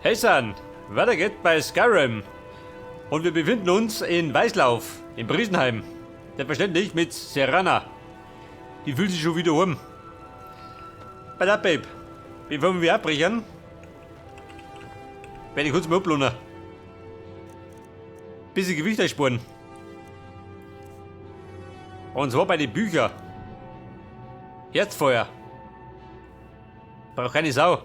Hey San, weiter geht's bei Skyrim. Und wir befinden uns in Weißlauf, in Brisenheim. Selbstverständlich mit Serana. Die fühlt sich schon wieder um. Pass auf, Babe. Bevor wir abbrechen, werde ich kurz mal ablohnen. Bisschen Gewicht einsparen. Und zwar bei den Büchern. Herzfeuer. Braucht keine Sau.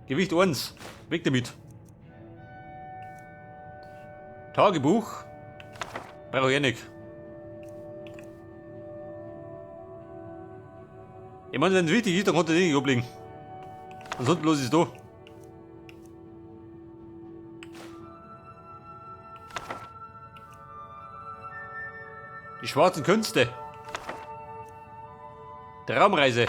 Gewicht 1. Weg damit. Tagebuch. Brauche ich eh nicht. Ich meine, wenn es wichtig ist, dann kann der Ding ablegen. Ansonsten los ist da. Die schwarzen Künste. Traumreise.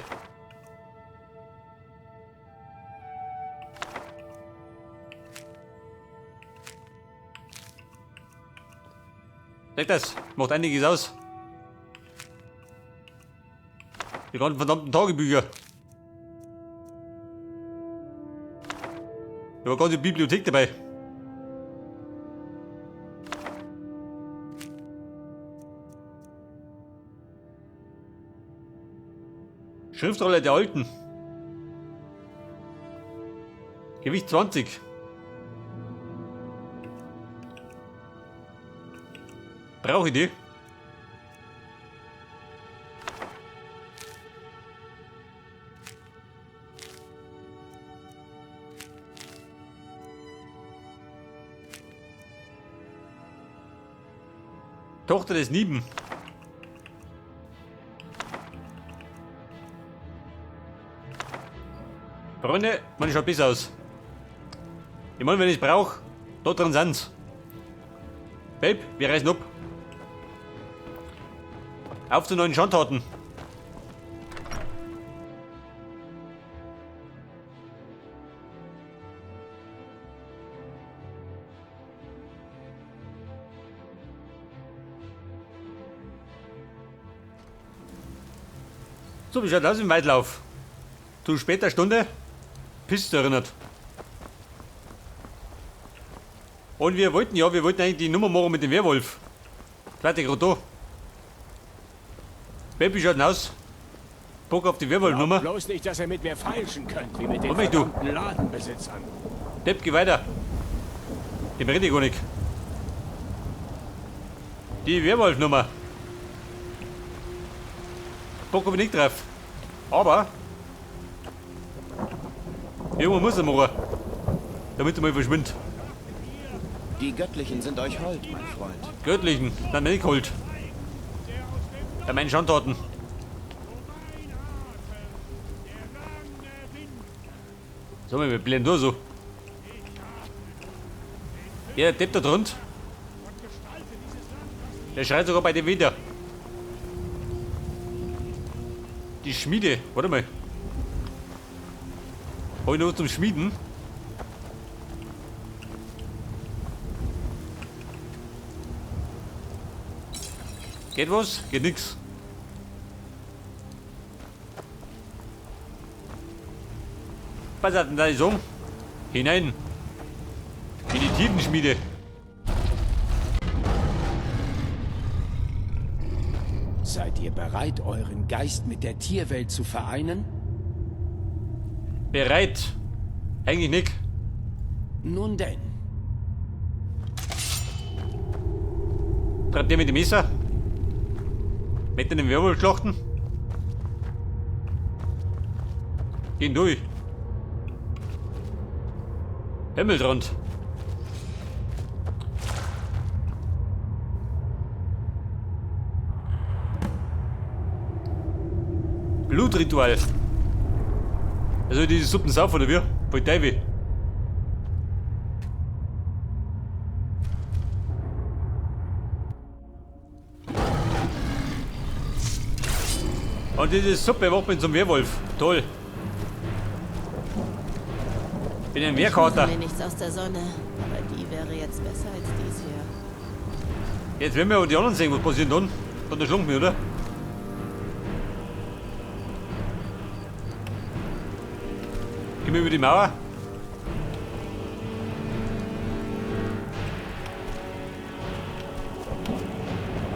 Seht das, macht einiges aus. Die ganzen verdammten Tagebücher. Da war ganze Bibliothek dabei. Schriftrolle der Alten. Gewicht 20. Brauche ich die? Tochter des Nieben. Freunde, man schaut besser aus. Ich meine, wenn ich es brauche, da drin sind's. Babe, wir reisen ab. Auf zu neuen Schandtaten. So, wie schaut aus im Weitlauf? Zu später Stunde? Piste erinnert. Und wir wollten eigentlich die Nummer machen mit dem Werwolf. Zweite gerade da. Baby schaut aus. Bock auf die Werwolf-Nummer. Bloß nicht, dass ihr mit mir feilschen könnt, wie mit den Moment, du. verdammten Ladenbesitzern. Depp, geh weiter. Dem rede ich gar nicht. Die Werwolf-Nummer. Bock hab ich nicht drauf. Aber irgendwann muss er machen. Damit er mal verschwindet. Die Göttlichen sind euch hold, mein Freund. Göttlichen, dann bin ich hold. Bei meinen Schandtaten. So, wir blenden nur so. Ja, der Depp da drunter. Der schreit sogar bei dem wieder. Die Schmiede, warte mal. Hab ich noch was zum Schmieden? Geht was? Geht nix. Was hat denn da die Song? Hinein. In die Tiefenschmiede. Seid ihr bereit, euren Geist mit der Tierwelt zu vereinen? Bereit. Eigentlich nicht. Nun denn. Treibt ihr mit dem Messer? Mit den Werwolf schlachten? Gehen durch. Himmelrund. Blutritual. Also diese Suppen saufen oder wie? Voll Teufel. Und diese Suppe macht mich zum Werwolf. Toll. Bin ein Wehrkater. Ich mache mir nichts aus der Sonne, aber die wäre jetzt besser als dies hier. Jetzt werden wir aber die anderen sehen, was passiert dann. Dann erschlagen wir, oder? Gehen wir über die Mauer.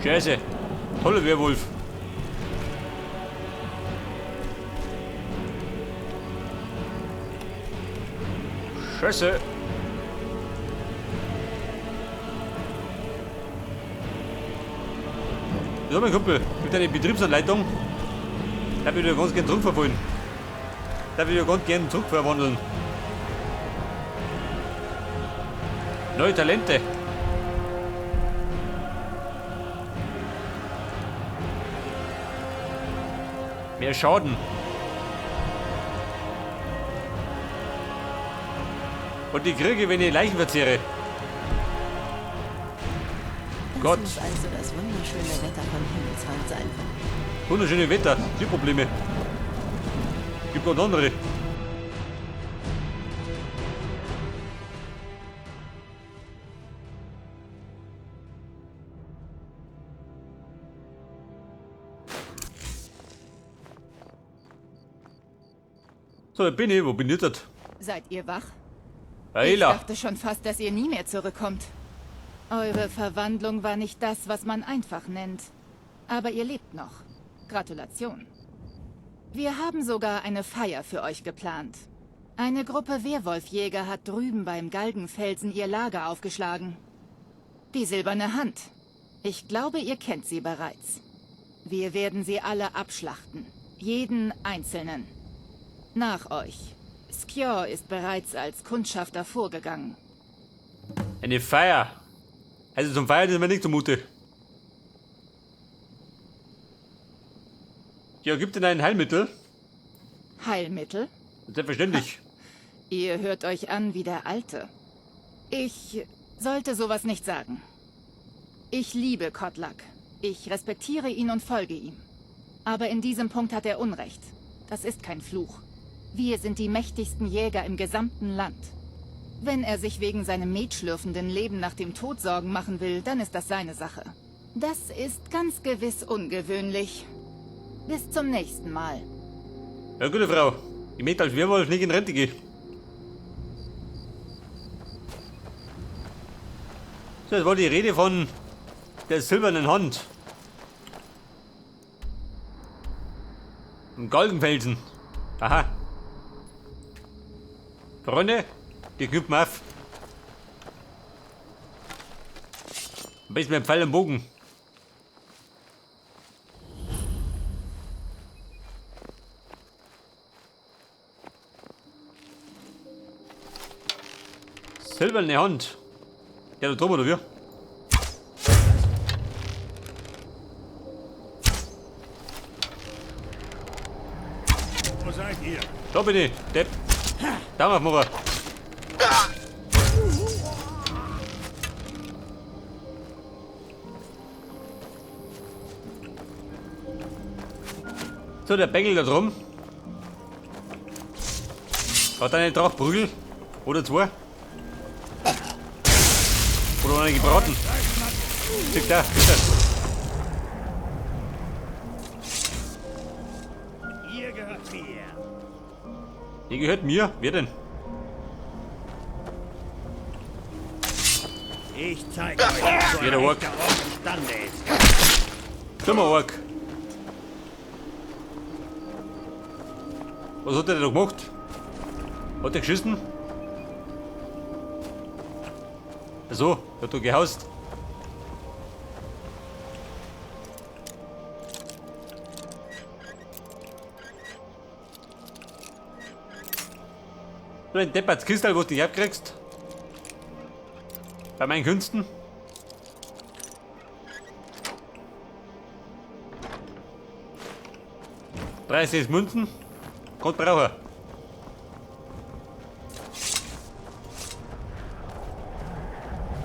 Scheiße. Toller Werwolf. Scheiße. So, mein Kumpel, mit deiner Betriebsanleitung. Da würde ich ganz gern zurückverfolgen. Da würde ich ganz gern zurückverwandeln. Neue Talente. Mehr Schaden. Und die kriege, wenn ich Leichen verzehre. Das Gott. muss also das wunderschöne Wetter von Himmelsrand sein. Wunderschöne Wetter, die Probleme. Gibt noch andere. So, da bin ich. Wo bin ich denn? Seid ihr wach? Ich Aela. dachte schon fast, dass ihr nie mehr zurückkommt. Eure Verwandlung war nicht das, was man einfach nennt. Aber ihr lebt noch. Gratulation. Wir haben sogar eine Feier für euch geplant. Eine Gruppe Werwolfjäger hat drüben beim Galgenfelsen ihr Lager aufgeschlagen. Die Silberne Hand. Ich glaube, ihr kennt sie bereits. Wir werden sie alle abschlachten. Jeden einzelnen. Nach euch. Skjor ist bereits als Kundschafter vorgegangen. Eine Feier. Also zum Feiern ist mir nicht zumute. Ja, gibt denn ein Heilmittel? Heilmittel? Selbstverständlich. Ihr hört euch an wie der Alte. Ich sollte sowas nicht sagen. Ich liebe Kodlak. Ich respektiere ihn und folge ihm. Aber in diesem Punkt hat er Unrecht. Das ist kein Fluch. Wir sind die mächtigsten Jäger im gesamten Land. Wenn er sich wegen seinem metschlürfenden Leben nach dem Tod Sorgen machen will, dann ist das seine Sache. Das ist ganz gewiss ungewöhnlich. Bis zum nächsten Mal. Ja, gute Frau. Ich möchte als Werwolf nicht in Rente gehen. So, das war die Rede von der silbernen Hand. Im Galgenfelsen. Aha. Freunde, die knüpfen auf. Am besten mit dem Pfeil und Bogen. Silberne Hand. Ja, da drüber, oder wie? Wo seid ihr? Da bin ich, Depp. Da machen wir. So, der Bengel da drum. Hat er einen Draufprügel? Oder zwei? Oder einen gebraten? Zieh da, bitte. Ihr gehört mir. Die gehört mir? Wer denn? Ich zeige euch, was so ein Jeder Ork. echter Ork imstande ist. Dummer Ork. Was hat der denn da gemacht? Hat der geschissen? Ach so, hat er gehaust. Du ein depperts Kistel, wo du dich abkriegst. Bei meinen Künsten. 30 Münzen. Gott brauche.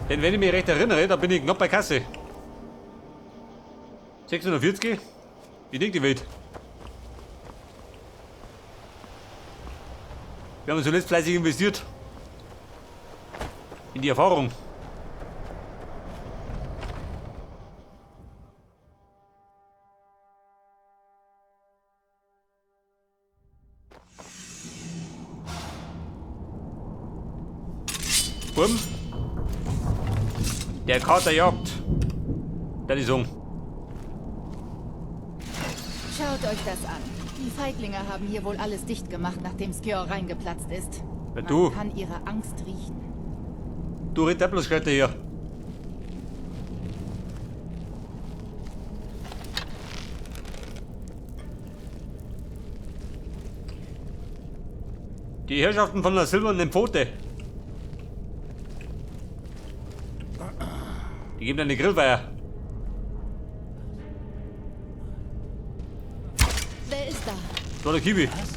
Denn wenn ich mich recht erinnere, da bin ich knapp bei Kasse. 640? Ich denke die Welt. Wir haben zuletzt fleißig investiert. In die Erfahrung. Bumm. Der Kater jagt. Das ist so. Schaut euch das an. Die Feiglinge haben hier wohl alles dicht gemacht, nachdem Skjor reingeplatzt ist. Ja, Man du. kann ihre Angst riechen. Du red bloß gescheiter hier. Die Herrschaften von der silbernen Pfote. Die geben eine Grillfeier. Wer ist da? Das war der Kiwi. Jetzt.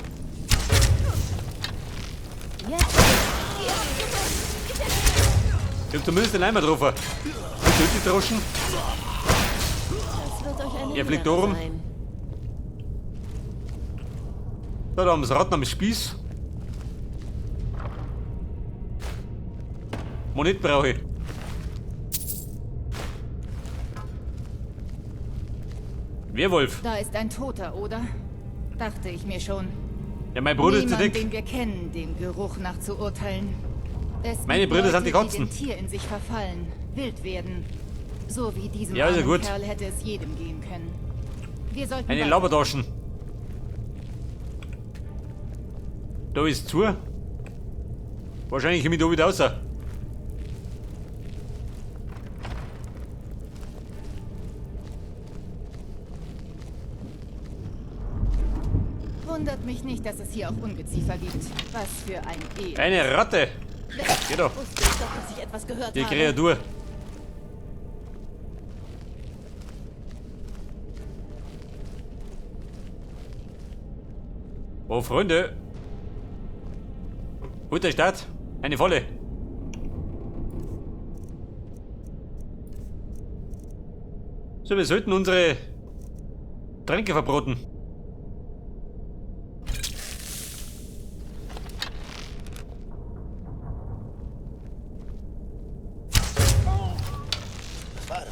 Ich hab zumindest den Eimer drauf. Bitte die Droschen. Das wird euch eine Er fliegt Lehre da rum. sein. Da, da haben sie Ratten am Spieß. Monit brauche ich. Werwolf. Da ist ein Toter, oder? Dachte ich mir schon. Ja, mein Bruder ist zu Niemand, dick. den wir kennen, dem Geruch nach zu urteilen. Es Meine gibt Brüder sind die Leute, Katzen. Die dem Tier in sich verfallen, wild werden. So wie diesem Ja, ist ja armen gut. Kerl hätte es jedem gehen können. Wir sollten Eine weiter- Laubertaschen. Da ist zu. Wahrscheinlich komme ich da wieder raus. Wundert mich nicht, dass es hier auch Ungeziefer gibt. Was für ein Elend. Eine Ratte. Geh doch. Wusste ich doch, dass ich etwas gehört Die habe. Kreatur. Oh, Freunde. Guter Start. Eine volle. So, wir sollten unsere Tränke verbroten.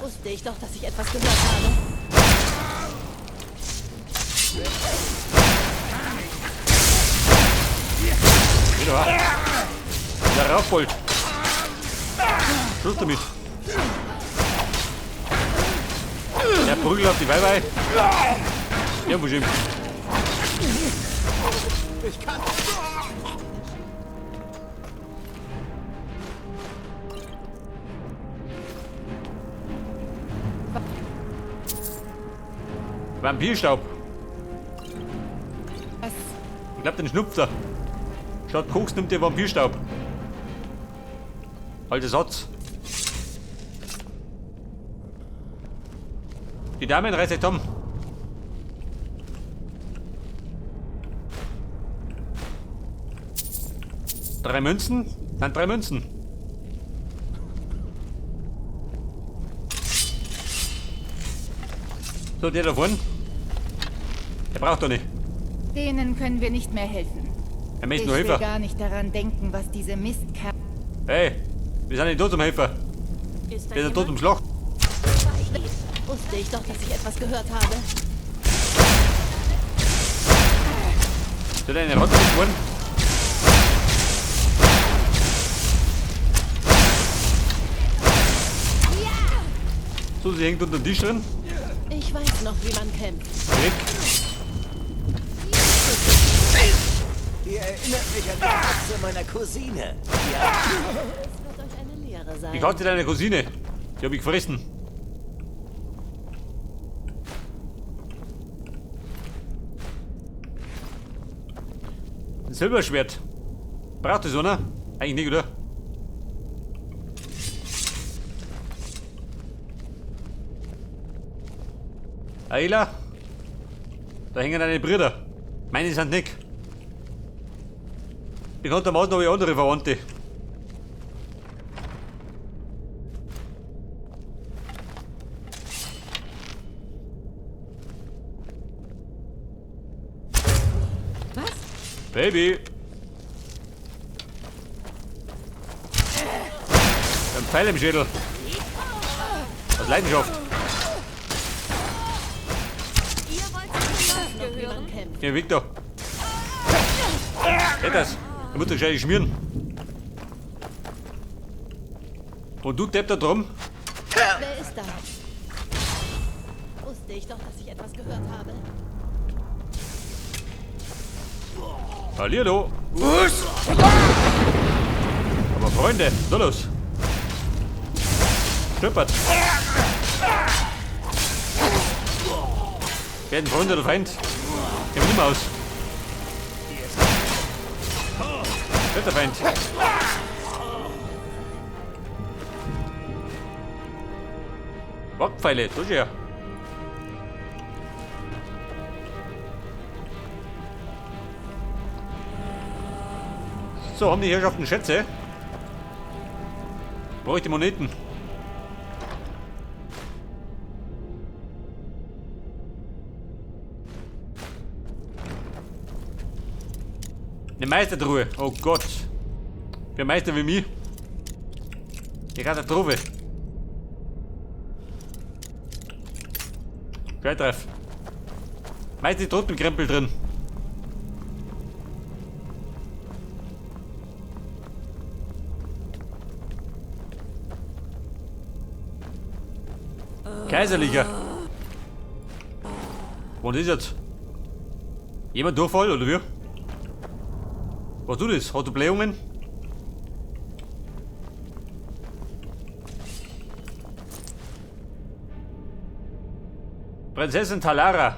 Wusste ich doch, dass ich etwas gehört habe. Wieder. Der Raufbold. Schluss damit. Der Prügel auf die Weiber. Ja, bestimmt. Ich kann. Vampirstaub. Was? Ich glaub, den schnupft er. Statt Koks nimmt der Vampirstaub. Alter Satz. Die Damen reißt euch zusammen. 3 Münzen? Sind 3 Münzen. So, der da vorne. Der braucht doch nicht. Denen können wir nicht mehr helfen. Er möchte Ich nur will Hilfe. gar nicht daran denken, was diese Mistkerle... Hey, wir sind nicht tot zum Helfer. Ist da Wir sind tot jemand? zum Schlag. Wusste ich doch, dass ich etwas gehört habe. Soll eine Ratte geworden? So, sie hängt unter dem Tisch drin. Ich weiß noch, wie man kämpft. Weg. Ihr erinnert mich an die Katze meiner Cousine. Ja. Es wird euch eine Lehre sein. Die Katze deiner Cousine. Die hab ich gefressen. Ein Silberschwert. Braucht das einer? Eigentlich nicht, oder? Aela? Da hängen deine Brüder. Meine sind nicht. Bekanntermaßen habe ich andere Verwandte. Was? Baby! Ein Pfeil im Schädel. Aus Leidenschaft. Ihr wollt noch, wie man kämpft. Hier, Victor. Geht das? Da musst du gescheit schmieren. Und du Depp da drum? Wer ist da? Wusste ich doch, dass ich etwas gehört habe. Hallihallo. Aber Freunde, so los. Stolpert. Werden Freund oder Feind? Gehen wir nicht mehr aus. Dritter Feind. Bockpfeile, da her. So, haben die Herrschaften Schätze? Brauche ich die Moneten? Eine Meistertruhe. Oh Gott. Wer Meister wie mich? Die Katastrophe. Schreitreif. Meistens trotzdem Krempel drin. Kaiserlicher. Wo ist jetzt? Jemand Durchfall oder wie? Was tut das? Hat du Blähungen? Prinzessin Talara.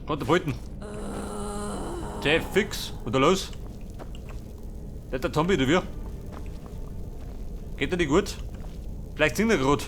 Katapulten. Jeff fix. Und da los? Der Zombie, oder wie? Geht der nicht gut? Vielleicht sind er gerade.